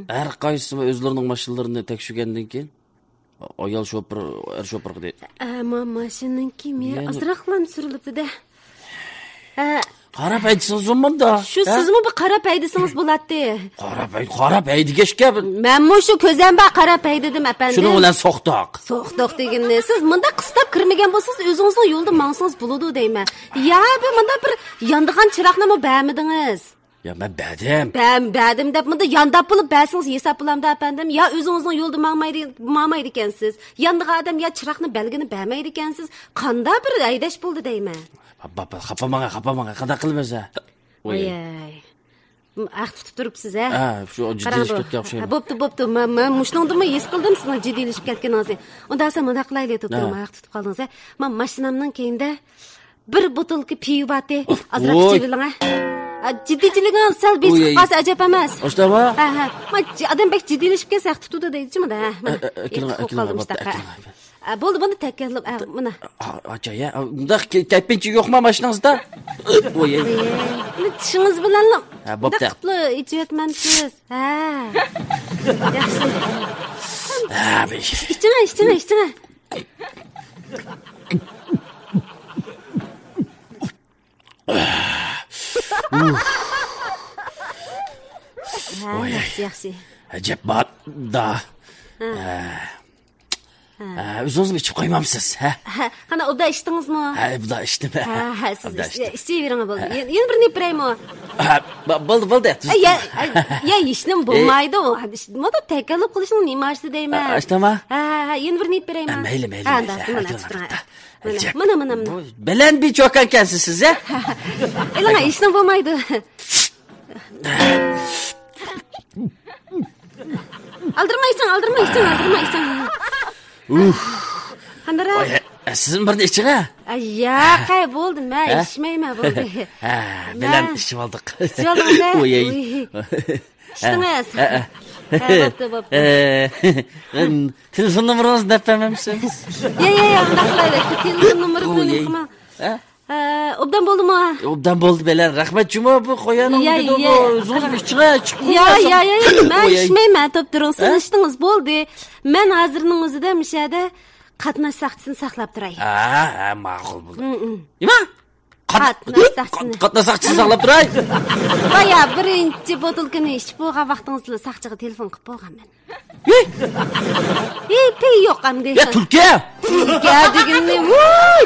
ھەر قايسىسى ئۆزلىرىنىڭ ماشىنىلىرىنى تەكشۈرگەندىن كېيىن، ئايال شوپۇر، ئەر شوپۇرغا دەيدۇ. ئەمما ماشىنىنىڭكى مېيى ئازراقلا سۈرۈلۈپتۇ-دە. ھە. قاراپ ھەيدىسىڭىز بولمامدا؟ شۇ ھە؟ سىزمۇ بىر قاراپ ھەيدىسىڭىز بولاتتى. قاراپ ھەي-، قاراپ ھەيدىگەچكە. مەنمۇ شۇ كۆزەم بار قاراپ ھەيدىدىم ئەپەندىم. شۇنىڭ بىلەن سوقتۇق. سوقتۇق دېگىنىنى. سىز مۇنداق قىستاپ كىرمىگەن بولسىڭىز، ئۆزىڭىزنىڭ يولىدا ماڭسىڭىز بولىدۇ دەيمەن. يا بىر مۇنداق بىر ياندىغان چىراغنىمۇ بەرمىدىڭىز. يا، مەن بەردىم. بەم-، بەردىم دەپ مۇنداق يانداپ بولۇپ بەرسىڭىز ھېساب بولامدا ئەپەندىم؟ يا ئۆزىڭىزنىڭ يولىدا ماڭمايدى-، ماڭمايدىكەنسىز. ياندىغان ئادەم يا چىراغنى بەلگىنى بەرمەيدىكەنسىز. قانداق بىر ھەيدەش بولدى دەيمەن. خاپا، خاپا، خاپا ماڭا، خاپا ماڭا. قانداق قىلىمىز ھە؟ ۋاي. ۋاي. ھەق تۇتۇپ تۇرۇپسىز ھە؟ ھە، شۇ جىددىيلىشىپ كەتكەن ئوخشايدۇ. ھە، بوپتۇ، بوپتۇ. مەن، مەن مۇشۇنىڭدىنمۇ ھېس قىلدىم سىزنىڭ جىددىيلىشىپ كەتكىنىڭىزنى. ئۇنداق بولسا مۇنداق قىلايلى، توپتۇرۇڭ، ھە. ھە. مەن ماشىنامنىڭ كەينىدە بىر بوتۇلكا پىۋا بارتى. ئازراق ئىچىۋېلىڭە. ئا، جىددىيچىلىكىڭىز سەل بېسىپ قالسا ئەجەب ئەمەس. ئاشتاما؟ ھە، ھە. ما، ئادەم بەك جىددىيلىشىپ كەتسە ھەق تۇتىدۇ دەيدىچۇ مۇندا. ھە، مانا. ئە، ئە، ئەكىلىڭ، ئېقىپ ئەكىلىڭ، قالدى بوپتۇ، مۇشۇنداق. ئەكىلىڭ. ئا، بولدى، بۇنى تەكەللۇپ، ئا، مانا. ئا، ئاچا، يا، مۇنداق كەي-، كەيپىنچە يوقما ماشىنىڭىزدا؟ ۋوي. ئېي، بۇنى چىشىڭىز بىلەنلا ھە، بوپتۇ. مۇنداق قىپلا ئىچىۋەتمەمسىز؟ ھە. ياخشى. ھە، بىر ئىچىڭە، ئىچىڭە، ئىچىڭە. ھە، ۋوي. ياخشى، ياخشى. ئەجەب بار-دا. ھە. ھە. ھە، ئۆزىڭىزمۇ ئىچىپ قويمامسىز، ھە؟ ھە، قانا، ئوبدان ئىچتىڭىزمۇ؟ ھە، ئوبدان ئىچتىم. ھە، ھە، سىز ئوبدان ئىچتىم. ئىچ-، ئىچىۋېرىڭ، بولدى. ھە. يەنە، يەنە بىرنى ئېلىپ بېرەيمۇ؟ ھە، بو-، بولدى، بولدى. يا، يا، يا، ھېچنېمە بولمايدۇ. مۇنداق تەكەللۇپ قىلىشنىڭ نېمە ھاجىتى دەيمەن. ھە، ئاشتاما؟ ھە، ھە، ھە، يەنە بىرنى ئېلىپ بېرەيمۇ؟ ھە، مەيلى، مەيلى، ھە، مەيلى. ئۇنداق، ھە، مانا، ئەكىلىڭ، ئەكىلىڭ. مانا، مانا، مانا. بۇ بەلەن بىر چوكان ئىكەنسىز سىز، ھە؟ ئېلىڭە، ھېچنېمە بولمايدۇ. ئالدىرىماي ئىچىڭ، ئالدىرىماي ئىچىڭ، ئالدىرىماي ئىچىڭ. ئۇھ. قانداق؟ ۋاي، ھە، سىزمۇ بىرنى ئىچىڭ ھە. ئاي، ياق، ھە؟ بولدى، مەن ھە؟ ئىچمەيمەن، بولدى. ھە، مەن بىلەن ئىچىۋالدۇق. ئىچىۋالدىڭىز ھە؟ ۋوي. ئۇي. ئىچتىڭىز؟ ھە، ھە. ھە، بوپتۇ، بوپتۇ. ئە، تېلېفون نومۇرىڭىزنى دەپ بەرمەمسىز؟ يا، يا، يا، ئۇنداق قىلايلى. تېلېفون نومۇرى بىلەن ئۇي. نېمە قىلماڭ. ھە؟ ئە، ئوبدان بولدىمۇ؟ ئوبدان بولدى، بەلەن. رەھمەت جۇمۇ، بۇ قويانىڭ يا، بىدونى يا. ئۆزىڭىز ئىچىڭە، چىقىپ يا، قويماسام. يا، يا، يا، مەن ۋوي. ئىچمەيمەن، توپتۇرۇڭ. سىز ھە؟ ئىچتىڭىز، بولدى. مەن ھازىرنىڭ ئۆزىدە مۇشۇ يەردە قاتناش ساقچىسىنى ساقلاپ تۇراي. ھە، ھە، ماقۇل بولدى. ھم، ھم. نېمە؟ قات-، قاتناش ساقچىسىنى. قات-، قاتناش ساقچىسىنى ساقلاپ تۇراي. بايا بىرىنچى بوتۇلكىنى ئىچىپ بولغان ۋاقتىڭىزدا ساقچىغا تېلېفون قىلىپ بولغان مەن. ھېي! ھېي، پېيى يوق ئەمدى. يا، تۈلكە! تۈلكە دېگىنىنى، ۋۇي!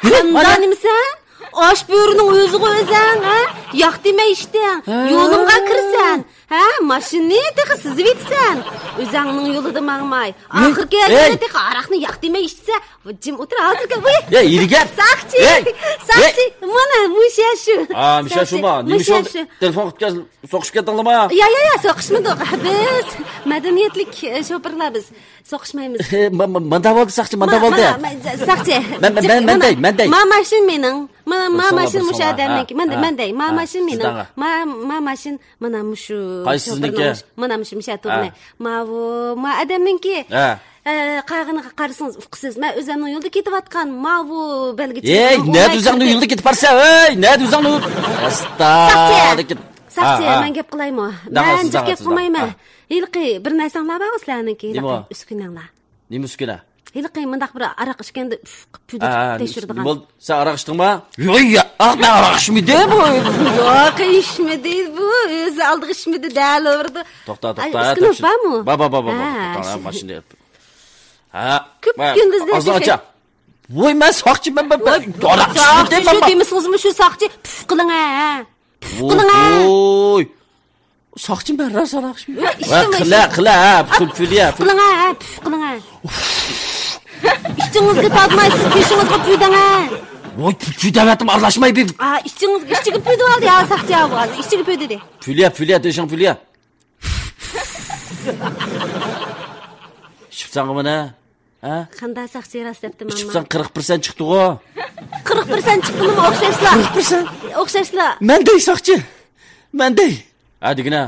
ھېي، قانداق مانا. نېمىسەن؟ ئاش بۆرىنىڭ ئۆزىغۇ ئۆزەڭ، ھە؟ ياق دېمەي ئىچتىڭ. ھە. يولۇمغا كىرسەن. ھە، ماشىنىنى تېخى سىزىۋېتىسەن. ئۆزەڭنىڭ يولىدا ماڭماي. ھېي، ئاخىرقى ھېي. يەردە تېخى ھاراقنى ياق دېمەي ئىچسە، جىم ئوتۇر، ھازىر كەل. ۋۇي! يا، ھىيلىگەر! ساقچى! ھېي! ساقچى! ھېي! مانا، مۇشۇ شۇ. ھا، مۇشۇ ساقچى، شۇما؟ نېمە مۇشۇ شۇ. شۇ. تېلېفون قىلىپ كەل-، سوقۇشۇپ كەتتىڭلىما؟ يا، يا، يا، سوقۇشمىدۇق. بىز مەدەنىيەتلىك، ئە، شوپۇرلار بىز. سوقۇشمايمىز. ما-، ما-، ماندا بولدى، ساقچى، ماندا ما-، بولدى. ما-، ما-، ساقچى. مەن، مەن، مەن، مەن دەي، مەن دەي. ما ماشىن مېنىڭ. ما، ما ماشىن مۇشۇ ئادەمنىڭكى. مەن، مەن دەي. ما ماشىن مېنىڭ. ما، ما ماشىن مانا مۇشۇ. قايسى سىزنىڭكى؟ مانا مۇشۇ، مۇشۇ ئەتىرنى. ھە. ماۋۇ، ما ئادەمنىڭكى. ھە. ئە، قالغىنىغا قارىسىڭىز ئۇقىسىز. مەن ئۆزۈمنىڭ يولدا كېتىۋاتقان ماۋۇ بەلگىچە. ھەي، نەدە ئۆزۈڭنىڭ يولدا كېتىپ بارسا؟ ھەي، نەدە ئۆزۈڭنىڭ يولدا؟ ساقچى! ساقچى، ھە، ھە. مەن گەپ قىلايمۇ؟ داڭا، مەن سىز جىق داڭا، گەپ سىز داڭا. قىلمايمەن. ھە. ھېلىقى بىر نەرسەڭلار بار ئۇسىلەرنىڭكى، نېمە؟ ئۈسكۈنەڭلار. نېمە ئۈسكۈنە؟ ھېلىقى مۇنداق بىر ئاراق ئىچكەندە ئۈف قىپ پۈدۈپ ھە، ھە، تەكشۈرىدىغان. نېمە بولدى؟ سەن ئاراق ئىچتىڭما؟ يوق، يا، ئاق، مەن ئاراق ئىچمىدىم. يوق، ئىچمىدى بۇ. ئۆزى ئالدىغا ئىچمىدى، دەلىۋەردى. توختا، توختا، ئۈسكۈنىڭىز بارمۇ؟ بار، بار، بار، بار، ھە، بار. توختا، شۇ ماشىنىدا. ھە، كۆپ كۈندۈزدە ئازراق ئاچا. ۋوي، مەن ساقچىمەن، مەن، مەن ئاراق ئىچمىدىم، مەن. دېمىسىڭىزمۇ شۇ ساقچى، پۈف قىلىڭ، ھە. پۈف قىلىڭ، ھە. ۋوي. ساقچى مەن راست ئاراق ئىچمەيمەن. ۋە، قىلە، قىلە، ھە، پۈف، پۈف، يا، پۈف. پۈف قىلىڭ، ھە، پۈف قىلىڭ، ھە. ئىچىڭىزگە تارتماي، سىز تېشىڭىزغا پۈدەڭ، ھە. ۋوي، پۈ-، پۈدەۋەتتىم، ئارىلاشماي بىر. ئا، ئىچىڭىز، ئىچىگە پۈدىۋالدى، ھە، ساقچى، ھە، بۇ ھازىر ئىچىگە پۈدىدى. پۈليە، پۈليە، تېشىڭ پۈليە. ئىچىپسەنغۇ مانا، ھە؟ قانداق ساقچى راست دەپتىمەن. ئىچىپسەن، قىرىق پىرسەنت چىقتىغۇ. قىرىق پىرسەنت چىققىنىمۇ ئوخشاشلا. قىرىق پىرسەنت؟ ئوخشاشلا. مەن دەي ساقچى. مەن دەي. ھە، دېگىنە.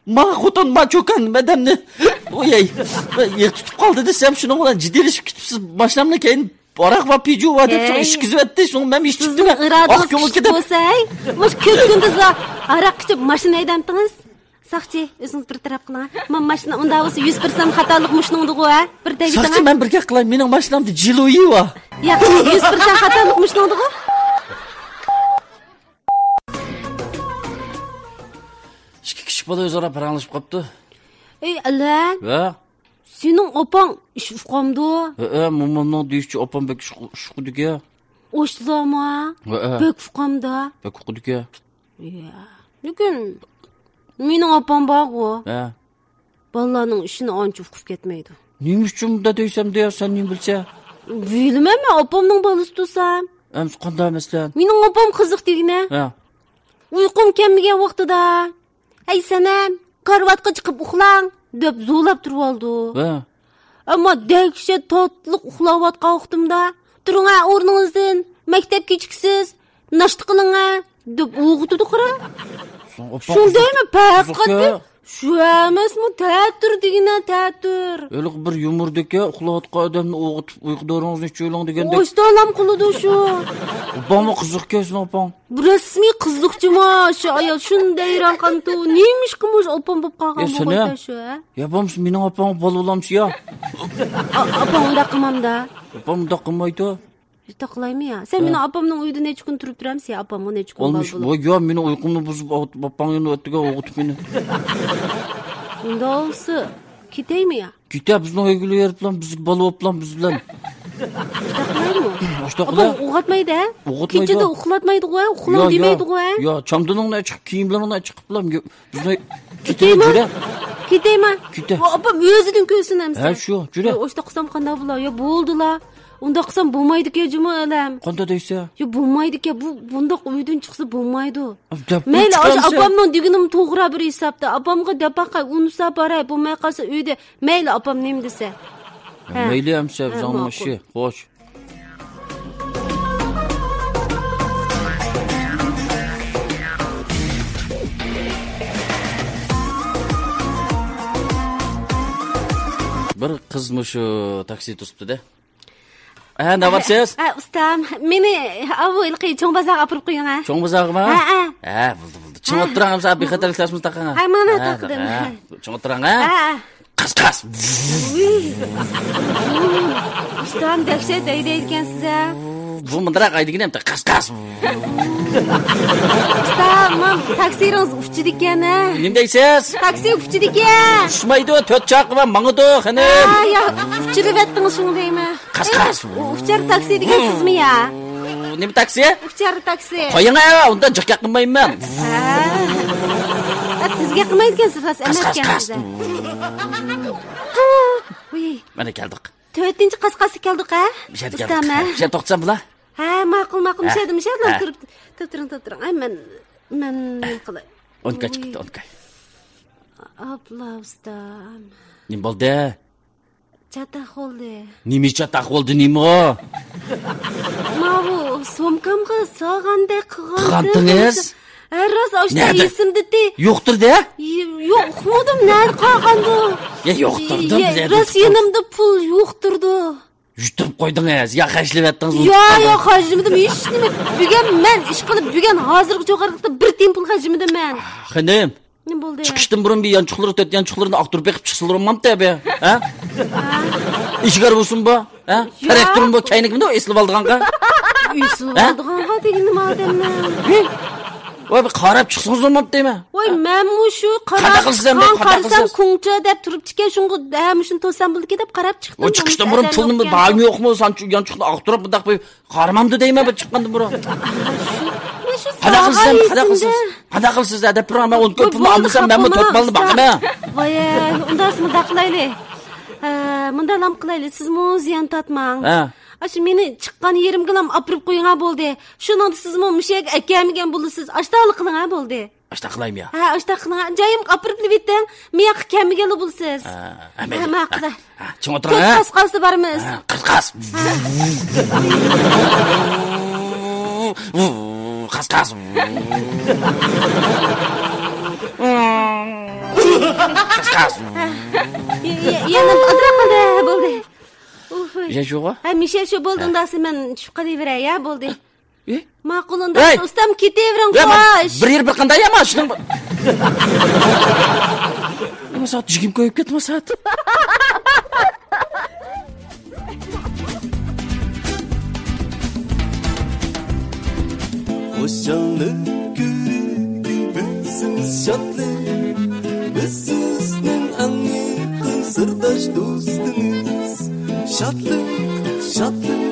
ما خوتۇن، ما چوكان، مەدەمنى. ئويەي. يىق تۇتۇپ قالدى دېسەم، شۇنىڭ بىلەن جىددىيلىشىپ كېتىپسىز. ماشىنامنى كەينى ھاراق ۋە پىجۇ ۋە دەپ شۇ ئىشكىزىۋەتتى. شۇڭا مەن ئىچىپ سىزنىڭ ئىرادىڭىز كۈچلۈك بولسا، ھەي، مۇشۇ كۆپ كۈندۈزلا ھاراق ئىچىپ ماشىنا ھەيدەمتىڭىز؟ ساقچى، ئۆزىڭىز بىر تەرەپ قىلىڭ. ما-، ماشىنا ئۇنداق بولسا يۈز پىرسەنت خاتالىق مۇشۇنىڭدىغۇ، ھە؟ بىر دەيدىڭە. ساقچى، مەن بىر گەپ قىلاي، مېنىڭ ماشىنامدا جىلۇيى بار. ياق، يۈز پىرسەنت خاتالىق مۇشۇنىڭدىغۇ. بالا ئۆزئارا پاراڭلىشىپ قاپتۇ. ئەي، ئەلەم. ۋە؟ سېنىڭ ئاپاڭ ئىش ئۇقامدۇ؟ ھەئە، مومامنىڭ دېيىشىچە ئاپام بەك ئىش ئۇقىدىكەن. ئاشۇلارمۇ؟ ھەئە. بەك ئۇقامدا؟ بەك ئۇقىدىكەن. يا. لېكىن مېنىڭ ئاپام بارغۇ. ھە. بالىلارنىڭ ئىشىنى ئانچە ئۇقۇپ كەتمەيدۇ. نېمە ئۈچۈن مۇنداق دەيسەن دە، سەن نېمە بىلسە؟ بىلىمەن، مەن ئاپامنىڭ بالىسى تۇرسام. ئەمسە قانداق مەسىلەن؟ مېنىڭ ئاپام قىزىق دېگىنە. ھە. ئۇيقۇم كەلمىگەن ۋاقتىدا، «ھەي سەنەم، كارىۋاتقا چىقىپ ئۇخلاڭ» دەپ زورلاپ تۇرۇۋالىدۇ. ھە. ئەمما دەھشەت تاتلىق ئۇخلاۋاتقان ۋاقتىمدا، «تۇرۇڭە ئورنىڭىزدىن، مەكتەپكە كېچىكىسىز، ناشتا قىلىڭە» دەپ ئويغىتىدۇ قارا. شۇندايمۇ پەقەت بىر شۇ ئەمەسمۇ، تەتۈر دېگىنە تەتۈر. ھېلىقى بىر يۇمۇردىكى ئۇخلاۋاتقان ئادەمنى ئويغىتىپ، «ئۇيقۇ دورىڭىزنى ئىچىۋېلىڭ» دېگەندەك. ئوشتالام قىلىدۇ شۇ. ئاپاڭمۇ قىزىقكەن سېنىڭ ئاپاڭ. رەسمىي قىزىقچىما شۇ ئايال، شۇنداق ھەيران قالىدۇ. نېمىشقا مۇشۇ ئاپام بولۇپ قالغان بۇ سەنەم. شۇ، ھە؟ يا بولمىسا مېنىڭ ئاپام بالا بولامسى يا؟ ئاپاڭ ئۇنداق قىلمامدا. ئاپام ئۇنداق قىلمايدۇ. ئۇنداق قىلمايمۇ يا؟ سەن مېنىڭ ئاپامنىڭ ئۆيىدە نەچچە كۈن تۇرۇپ تۇرامسەن يا؟ ئاپام نەچچە كۈن بالا بولۇپ. ۋاي يا، مېنىڭ ئۇيقۇمنى بۇزۇپ، ئاپاڭ يەنە ئۆتتىگە ئويغىتىپ مېنى. ئۇنداق بولسا كېتەيمۇ يا؟ كېتە، بىزنىڭ ئۆيگە بېرىپلا، بىزگە بالا بولۇپلا، بىز بىلەن. ئاشتاق قىلايمۇ؟ ئاشتاق قىلا. ئاپام ئويغاتمايدۇ ھە؟ ئويغاتمايدۇ. كېچىدە ئۇخلاتمايدىغۇ ھە؟ ئۇخلاڭ دېمەيدىغۇ ھە؟ يا، چامدىنىڭنى ئېچىقىپ، كىيىملىرىڭنى ئېچىقىپلا، بىزنى كېتەيمۇ؟ كېتەيمۇ؟ كېتە. ئاپام ئۆزىدىن كۆرسۇن ئەمسە. ھە، شۇ، جۈرە. يا، ئاشتاق قىلسام قانداق بولا؟ يا، بولدىلا. ئۇنداق قىلسام بولمايدىكەن جۇمۇ ئەلەم. قانداق دەيسە؟ يا، بولمايدىكەن. بۇ، بۇنداق ئۆيدىن چىقسا بولمايدۇ. مەيلى، ئاشۇ ئاپامنىڭ دېگىنىمۇ توغرا بىر ھېسابتا. ئاپامغا دەپ باقاي، ئۇنىسا باراي، بولماي قالسا ئۆيدە. مەيلى، ئاپام نېمە دېسە. ھە. مەيلى ئەمسە، بىزنىڭ ئىشى. خوش. بىر قىز مۇشۇ تاكسى توسۇپتۇ-دە. ھە، نەۋارسىز؟ ھە، ئۇستام، مېنى ئاۋۇ ھېلىقى چوڭ بازارغا ئاپىرىپ قويۇڭ ھە. چوڭ بازارغىمۇ؟ ھە، ھە. ھە، بولدى، بولدى. چىڭ ئولتۇرۇڭ، ھەمسە بىخەتەرلىك تاسمىسىنى تاقىڭ. ھە، مانا تاقىدىم. ھە، چىڭ ئولتۇرۇڭ ھە. ھە. قاس، قاس. ۋىي. ئۇستام، دەھشەت ھەيدەيدىكەنسىز ھە. بۇ مۇنداق ھەيدىگىنى ئەمدى قاس، قاس. ئۇستام، تاكسىرىڭىز ئۇچىدىكەن ھە. نېمە دەيسىز؟ تاكسى ئۇچىدىكەن. ئۇچمايدۇ، تۆت چاقىغا ماڭىدۇ، خېنىم. ھە، يا، ئۇچۇرۇۋەتتىڭىز شۇڭا دەيمەن. قاس، قاس. ئۇ ئۇچار تاكسى دېگەن سىزمۇ يا؟ نېمە تاكسى؟ ئۇچار تاكسى. قويۇڭ ھە، ئۇنداق جىق گەپ قىلمايمەن. ھە. تېز گەپ قىلمايدىكەنسىز، راست ئەمەسكەنسىز. ۋىي. مانا كەلدۇق. تۆتىنچى قاسقاسقا كەلدۇق ھە؟ مۇشەدە كەلدۇق. ئۇستام ھە؟ مۇشەدە توختىسام بولا؟ ھە، ماقۇل، ماقۇل. ھە. مۇشەدە، مۇشەدە ھە. تۇرۇپ، تۇرۇپ تۇرۇڭ، تۇرۇپ تۇرۇڭ. ئاي، مەن، مەن نېمە قىلاي؟ ئون كاي چىقىپتۇ، ئون كاي. ئاپلا، ئۇستام. نېمە بولدى؟ چاتاق بولدى. نېمە چاتاق بولدى، نېمە؟ ماۋۇ سومكامغا سالغاندەك قىلغانتىم. قىلغانتىڭىز؟ ھە، راست، ئاشتا ئېسىمدىتى. يوقتۇردى؟ يوق، ئۇقمىدىم، نەدە قالغاندۇ؟ يا، يوقتۇردۇم، يا، نەدە راست، يېنىمدا پۇل يوقتۇردى. يۇتۇپ قويدىڭىز، يا خەجلىۋەتتىڭىز، يا، يا، خەجلىمىدىم، ھېچنېمە. بۈگۈن مەن ئىش قىلىپ، بۈگۈن ھازىرغىچە قارىلىقتا بىر تىيىن پۇل خەجلىمىدىم مەن. خېنىم، نېمە بولدى؟ چىقىشتىن بۇرۇن بىر يانچۇقلىرى، تۆت يانچۇقلىرىنى ئاختۇرۇپ بېقىپ چىقسىلىرى بولمامتى ئەبى؟ ھە؟ ئىشكار بولسۇن بۇ؟ ھە؟ ياق. تراكتورمۇ بۇ كەينىكىمدۇ ئېسىلىپ ئالىدىغانغا؟ ئېسىلىپ ئالىدىغانغا دېگىنى نېمە ئادەمنىڭ؟ ۋاي، بىر قاراپ چىقسىڭىز بولمامتى دەيمەن. ۋاي، مەنمۇ شۇ قاراپ چىققان، قارىسام كۇڭچا دەپ تۇرۇپتىكەن، شۇڭا ھە، مۇشۇنى توسسام بولىدىكەن دەپ قاراپ چىقتىم. ئۇ چىقىشتىن بۇرۇن پۇلنىمۇ بارمۇ يوقمۇ، سانچۇ يانچۇقنى ئاختۇرۇپ مۇنداق قويۇپ قارىمامدۇ دەيمەن بىر چىققاندىن بۇرۇن. قانداق قىلىسىز، قانداق قىلىسىز؟ قانداق قىلىسىز دەپ بېرىڭ، مەن ئون كوي پۇلنى ئالمىسام، مەنمۇ تۆت بالىنى باقىمەن. ۋاي، ئۇنداقسا مۇنداق قىلايلى. ھە، مۇنداقلام قىلايلى، سىزمۇ زىيان تارتماڭ. ھە. ئاشۇ مېنى چىققان يېرىمگىلام ئاپىرىپ قويۇڭا بولدى. شۇنىڭدا سىزمۇ مۇشۇ يەرگە ئەكەلمىگەن بولىسىز. ئاشتاقلا قىلىڭا بولدى. ئاشتاق قىلايمۇ يا؟ ھە، ئاشتاق قىلىڭا. جايىمغا ئاپىرىپ بېرىۋېتىڭ. مەن ياققا كەلمىگەنلا بولىسىز. ھە، ھە، مەيلى. ھە، ماقۇل. ھە، ھە، چىڭ ئولتۇرۇڭ، ھە؟ قاسقالسا بارىمىز. ھە، قاسقاس. ھە. قاسقاس. قاسقاس. ھە. يە-، يە-، يەنە ئازراق قالدى، ھە، بولدى. ئۇھ. يە، شۇغۇ؟ ھە، مىشە شۇ بولدى، ھە. ئۇنداقسا مەن چۈشۈپ قېلىۋېرەي، يا، بولدى. ئى؟ ماقۇل، ئۇنداق ئۇستام كېتىۋېرىڭ، خوش. بىر يېرى بىر قانداق يا ماشىنىڭ؟ نېمە سائەت؟ يىگىرمە كۆيۈپ كەتتى ما سائەت. خۇشاللىق كۆرۈندى بىزنىڭ شادلىق. دوستىمىز، شادلىق، شادلىق،